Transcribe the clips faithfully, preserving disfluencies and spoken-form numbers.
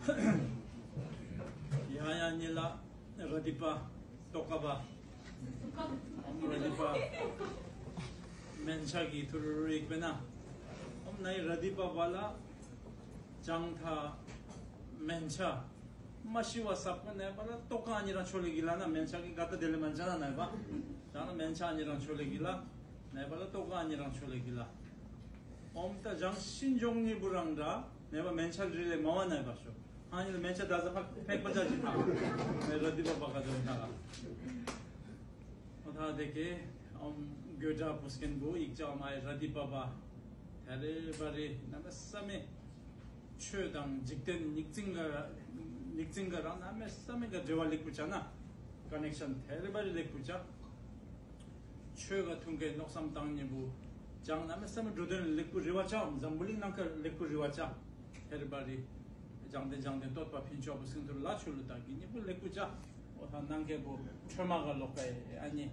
ཡང་ཡང་ཉིད་ལ་ར་དི་པ་ཏོག་ཀ་པ་ར་དི་པ་མན་ཆད་ཀྱི་ཐུར་རིག་པས་ན། ཨོམ་ནའི་ར་དི་པ་པ་ལ་བྱང་ཐང་མན་ཆད་མ་ཤི་བ་ས་ཁོ་ནའི་པ་ལ་ཏོག་ཀ་ཨ་ནི་རང་ཆོ་ལེ་གི་ལ་ན། མན་ཆད་ཀྱི་ག་ཏ་དེ་ལེ་མན་ཆད་ན་ནའི་པ། བྱང་ན་མན་ཆད་ཨ་ནི་རང་ཆོ་ལེ་གི་ལ། ནའི་པ་ལ་ཏོག་ཀ་ཨ་ནི་རང་ཆོ་ལེ་གི་ལ། ཨོམ་ད་བྱང་ཤིན་སྦྱོང་ནི་བུ་རང་ར་ནའི་པ་མན་ཆད་རི་ལེ་མ་བ་ནའི་པ་ཤོ། ཨ་ནི་ལ་མན་ཆད་ད་ཟ་ཕ་ཕེག་པ་ཅ་ཅི་ཐང་། ནའི་ར་དི་པ་པ་ག་དོན་ཐང་། ཨོ་ཐ་དེ་ཀེ་ཨོམ་གོ་དྲ་པུས་ཀན་བུ་ཡིག་ཅ་མའི་ར་དི་པ་པ་ཐ་རེ་བ་རེ་གནམ་མེད་ས་མེད་ཆོས་དང་འཇིག་རྟེན་ཉིག་ཙིང་ག་ར་ཉིག་ཙིང་ག་ར་གནམ་མེད་ས་མེད་ག་འབྲེལ་བ་ལེགས་པོ་ཅ་ན། ཀ་ནེག་ཤཱན་ཐ་རེ་བ་རེ་ལེགས་པོ་ཅ། ཆོས་ག་ཐུང་ཀའི་མནོ་བསམ་བཏང་ནི་བུ་བྱང་གནམ་མེད་ས་མེད་འགྲོ་དོན་ལེགས་པོ་རི་བ་ཅ། འཛམ་བུ་གླིང་ནང་ཀ་ལེགས་པོ་རི་བ་ཅ། ཐ་རེ་བ་རེ་བྱང་ཏེ་བྱང་ཏེ་བསྟོད་པ་ཕིན་ཆོ་བུ་སིང་ཐུར་ལ་ཆུ་ལུ་ད་གི་ནི་བུ་ལེགས་པོ་ཅ། ཨོ་ཐ་ནང་ཀེ་བུ་ཁྲོས་མ་ག་ལོག་ཀ་ཨ་ནི་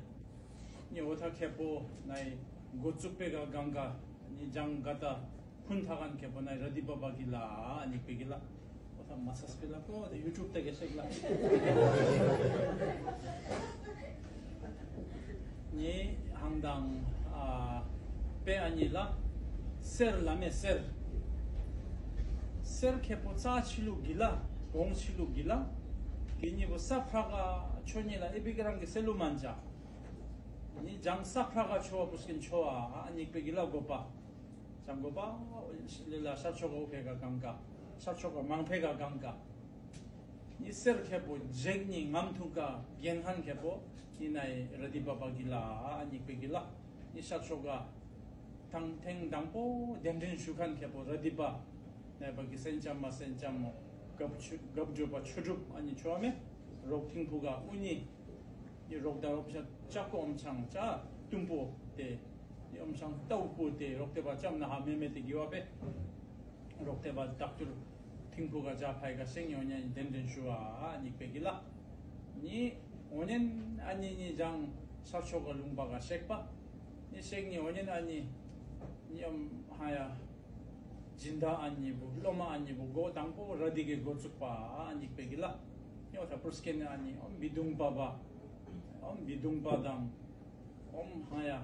ནི་ཨོ་ཐ་ཁེ་པོ་ནའི་འགོ་བཙུགས་པེ་ག་གང་ག་ནི་བྱང་ག་ད་ཕུན་ཐ་ཁན་ཁེ་པོ་ནའི་ར་དི་པ་པ་གི་ལ་ཨ་ནི་པེ་གི་ལ། ཨོ་ཐ་མ་ཚ་སྤེ་ལ་ཀོ་ད་ཡུ་ཊུབ་ཏེ་གེ་ཤེག་ལ། ནི་ཧང་དང་ཨ་པེ་ཨ་ནི་ལ་གསེར་ལ་མེ་གསེར། གསེར་ཁེ་པོ་རྩ་ཆི་ལུ་གི་ལ་གོང་ཆི་ལུ་གི་ལ། གི་ནི་བུ་ས་ཕྲ་ག་ཆོ་ནི་ལ་ཨེ་བི་ག་རང་གི་སེ་ལུ་མན་ཅ། ནི་བྱང་ས་ཕྲ་ག་ཆོ་བ་པུས་ཀན་ཆོ་བ་ཨ་ནི་པེ་གི་ལ་གོ་པ། བྱང་གོ་པ་ལེ་ལ་ཤར་ཕྱོགས་ག་ཨོ་ཕེ་ག་གང་ག། ཤར་ཕྱོགས་ག་མང་ཕེ་ག་གང་ག། ནི་གསེར་ཁེ་པོ་འཇེག་ནི་ངམ་ཐུང་ཀ་གྱེན་ཁན་ཁེ་པོ་ནི་ནའི་ར་དི་པ་པ་གི་ལ་ཨ་ནི་པེ་གི་ལ། ནི་ཤར་ཕྱོགས་ག་ཐང་ཐེངས་དང་པོ་གདན་འདྲེན་ཞུ་ཁན་ཁེ་པོ་ར་དི་པ་ནའི་པ་གི་སེང་ལྕམ་མ་སེང་ལྕམ་མོ་རྒཔོ་ཆུ་རྒཔོ་གྲུ་པ་ཆོས་གྲུབ་ཨ་ནི་ཆོ་བ་མེ། རོག་ཐིང་ཕུ་ག་ཨུ་ནི་ནི་རོག་ད་རོག་ཤ་ཅ་ཀོ་ཨོམ་ཆང་ཅ་ཏུམ་པོ་ཏེ་ནི་ཨོམ་ཆང་ཏའུ་པོ་ཏེ་རོག་ཏེ་བ་ཅམ་ན་ཧ་མེ་མེ་ཏེ་གི་བ་པེ། རོག་ཏེ་བ་དག་ཏུར་ཐིང་ཕུ་ག་ཇ་ཕའི་ག་ཤེང་ཉོ་ཉ་ནི་གདན་འདྲེན་ཞུ་བ་ཨ་ནི་པེ་གི་ལ། ནི་ཨོ་ཉན་ཨ་ནི་ནི་བྱང་ཤར་ཕྱོགས་ག་ལུང་པ་ག་གཤེགས་པ། ནི་གཤེགས་ནི་ཨོ་ཉན་ཨ་ནི་ནི་ཨོམ་ཧ་ཡ་སྦྱིན་བདག་ཨ་ནི་བུ་སློབ་མ་ཨ་ནི་བུ་འགོ་དང་པོ་ར་དི་གི་འགོ་བཙུགས་པ་ཨ་ནི་པེ་གི་ལ། ནི་ཨོ་ཐ་པུར་སྐེ་ནི་ཨ་ནི་ཨོམ་བི་དུང་པ་བ་ཨོམ་བི་དུང་པ་དང་ཨོམ་ཧ་ཡ་ཨ་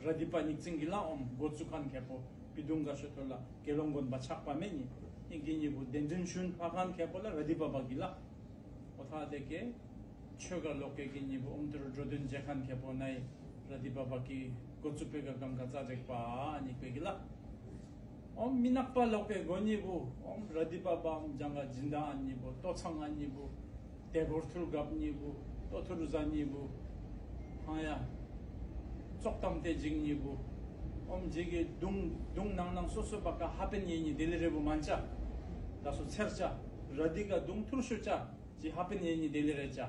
ར་དི་པ་ཉིག་ཙིང་གི་ལ་ཨོམ་འགོ་བཙུགས་ཁན་ཁེ་པོ་བི་དུང་ག་ཤོ་ཐོ་ལ་དགེ་སློང་དགོན་པ་ཆགས་པ་མེ་ནི་ནི་གི་ནི་བུ་གདན་འདྲེན་ཞུ་ཕ་ཁན་ཁེ་པོ་ལ་ར་དི་པ་བ་གི་ལ། ཨོ་ཐ་དེ་ཀེ་ཆོས་ག་ལོག་ཀེ་གི་ནི་བུ་ཨོམ་ཏུ་རུ་འགྲོ་དོན་མཛད་ཁན་ཁེ་པོ་ནའི་ར་དི་པ་བ་གི་འགོ་བཙུགས་པེ་ག་གང་ག་ཙ་དྲེག་པ་ཨ་ནི་པེ་གི་ལ། ཨོམ་མི་ནག་པ་ལོག་པེ་གོ་ནི་བུ་ཨོམ་ར་དི་པ་བ་ཨོམ་བྱང་ག་སྦྱིན་བདག་ཨ་ནི་བུ་ལྟོ་ཚང་ཨ་ནི་བུ་ཏེ་གོར་ཐུར་གབ་ནི་བུ་ལྟོ་ཐུར་ཟ་ནི་བུ་ཧ་ཡ་ཙོག་ཏམ་ཏེ་འཇིག་ནི་བུ་ཨོམ་འཇིག་གི་དུང་དུང་ནང་ནང་སོ་སོ་བ་ཀ་ཧ་པེན་ཡེ་ནི་དེ་ལེ་རེ་བུ་མན་ཅ། ད་སོ་ཚེར་ཅ། ར་དི་ག་དུང་ཐུར་ཤུ་ཅ། ཅི་ཧ་པེན་ཡེ་ནི་དེ་ལེ་རེ་ཅ།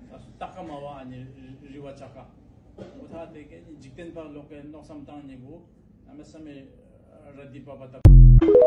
ད་སོ་ཏ་ཀ་མ་བ་ཨ་ནི་རི་བ་ཅ་ཀ། ཨོ་ཐ་དེ་ཀེ་ནི་འཇིག་རྟེན་པ་ལོག་པེ་མནོ་བསམ་བཏང་ནི་བུ་གནམ་མེད་ས་མེད་ར་དི་པ་བ་ད།